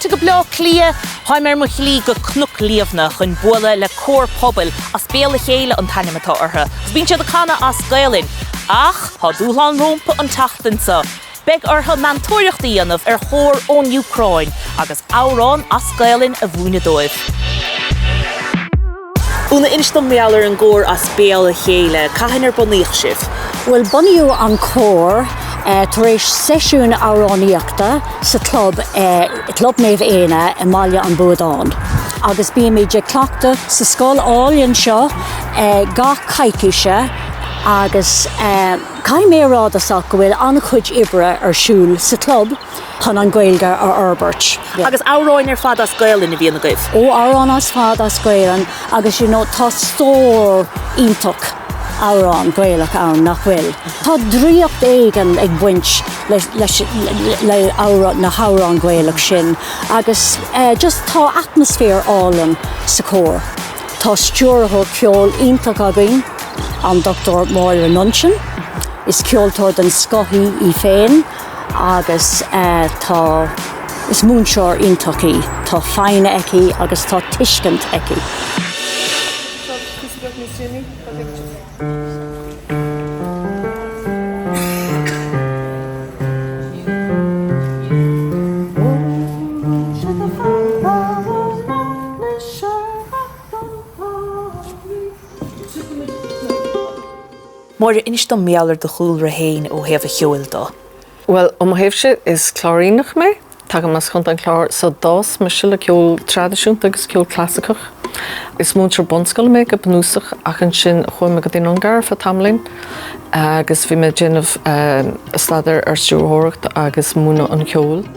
Fáilte go Bleá Cliath! Táim ar mo shlí go Cnoc Liamhna chun bualadh le cór pobail, As Béal a Chéile an t-ainm atá orthu, agus bíonn siad ag canadh as Gaelainn. Ach tá dúshlán rómpa an tseachtain seo. Beidh orthu meantóireacht a dhéanamh ar chór ón Úcráin agus amhrán as Gaelainn a mhúineadh dóibh. Úna, inis dom mar gheall ar an gcór As Béal a Chéile. Cathain ar bunaíodh sibh? Bhuel, bunaíodh an cór tar éis seisiún amhránaíochta sa chlub, Club Naomh Éanna i mBaile an Bhuadáin. Agus bímid ag cleachtadh sa scoil álainn seo gach coicíse agus caithfidh mé a rá i dtosach go bhfuil an-chuid oibre ar siúl sa chlub chun an Ghaeilge a fhorbairt. Agus amhráin ar fad as Gaelainn a bhíonn agaibh? Ó, amhráin as fad as Gaelainn agus you know tá stór iontach amhrán Gaelach ann, nach bhfuil? Tá draíocht éigin ag baint le leis le amhrán na hamhráin Ghaelach sin agus eh just tá atmaisféar álainn sa chór. Tá stiúrthóir ceoil iontach againn, an Dr Máire Nunnsion. Is ceoltóir den scoth í í féin. agus tá, is múinteoir iontach í, tá foighne aici agus tá tuiscint aici. Máire, inis dom mar gheall ar do chúlra féin ó thaobh an cheoil de. Bhuel, ó mo thaobhse, is Cláiríneach mé. Tagaim as Chontae an Chláir, so d'fhás mise le ceol traidisiúnta agus ceol clasaiceach. Is múinteoir bunscoile mé go bunúsach ach ansin chuaigh mé go dtí an Ungáir ar feadh tamaillín agus bhí mé ag déanamh staidéar ar stiúrthóireacht agus múineadh an cheoil.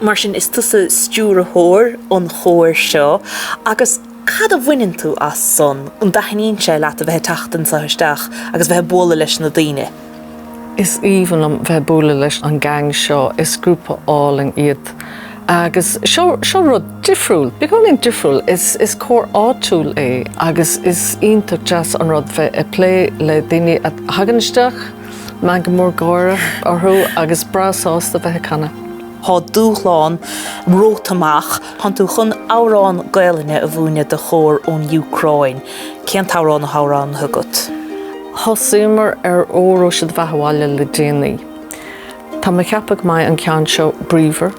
Mar sin, is tusa stiúrthóir an chóir seo agus Cad a bhaineann tú as san? An dtaitníonn sé leat a bheith ag teacht anseo isteach agus bheith ag bualadh leis na daoine? Is aoibhinn liom bheith ag bualadh leis an gang seo, is grúpa álainn iad. Agus seo, seo rud difriúil, beagáinín difriúil, is, is cór áitiúil é agus is iontach deas an rud bheith ag plé le daoine a thagann isteach, meangadh mór gáire orthu agus breá sásta bheith ag canadh. Tá dúshlán romhat amach. Tánn tú chun amhrán Gaelainne a mhúineadh do chór ón Úcráin. Cén t-amhrán atá roghnaithe agat? Thosaíomar ar Óró Sé do Bheatha Abhaile le déanaí. Tá mé ag ceapadh go mbeidh an ceann seo bríomhar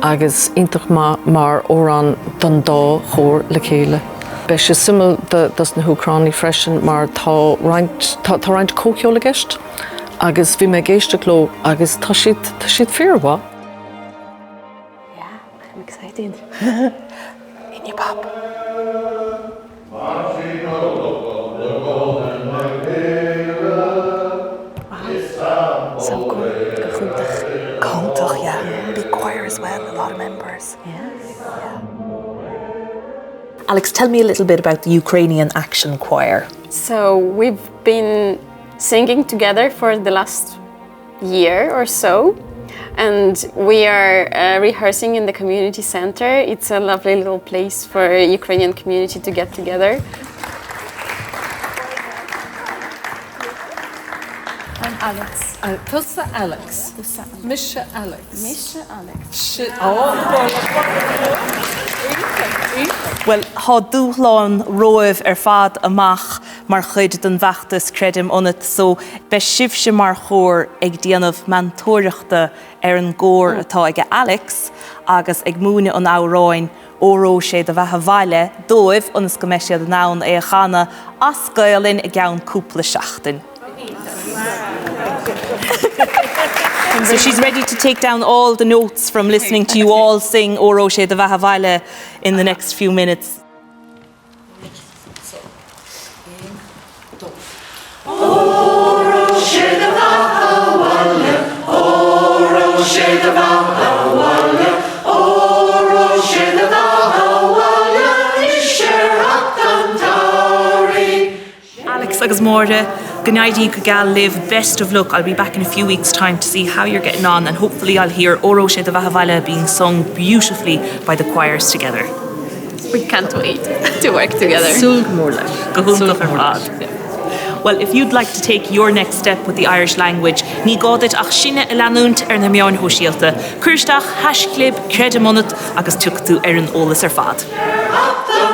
agus iontach maith mar amhrán don dá chór le chéile. Beidh sé suimiúil dos na hÚcránaigh freisin mar tá roinnt, tá roinnt comhcheol i gceist agus bhí mé ag éisteacht leo agus tá siad, tá siad fíormhaith. Yeah, I'm excited. In your pop. Wow. So cool. Go hiontach. Go hiontach, yeah. Big choir as well, a lot of members. Yeah. Yeah. Alex, tell me a little bit about the Ukrainian Action Choir. So we've been singing together for the last year or so and we are uh, rehearsing in the community center. It's a lovely little place for Ukrainian community to get together. I'm Alex. Uh, tusa Alex. Tusa Mise Alex. Mise Alex. Well, tá dúshlán romhaibh ar fad amach mar chuid den bhfeachtas Creidim Ionat so beidh sibhse mar chór ag déanamh meantóireachta ar an gcór atá ag Alex agus ag múineadh an amhráin Óró Sé do Bheatha 'Bhaile dóibh ionas go mbeidh siad in ann é a chanadh as Gaolainn i gceann cúpla seachtain. So she's ready to take down all the notes from listening to you all sing Óró Sé do Bheatha 'Bhaile in the next few minutes. Alex agus Máire, go n-éirí go geal libh, best of luck. I'll be back in a few weeks time to see how you're getting on and hopefully I'll hear Óró Sé do Bheatha 'Bhaile being sung beautifully by the choirs together. We can't wait to work together. Súil go mór leis. Go hiontach ar fad. Well, if you'd like to take your next step with the Irish language, ní gá duit ach sinne a leanúint ar na meáin shóisialta. Cuir isteach haischlib Creidim Ionat agus tiocfaidh tú ar an eolas ar fad.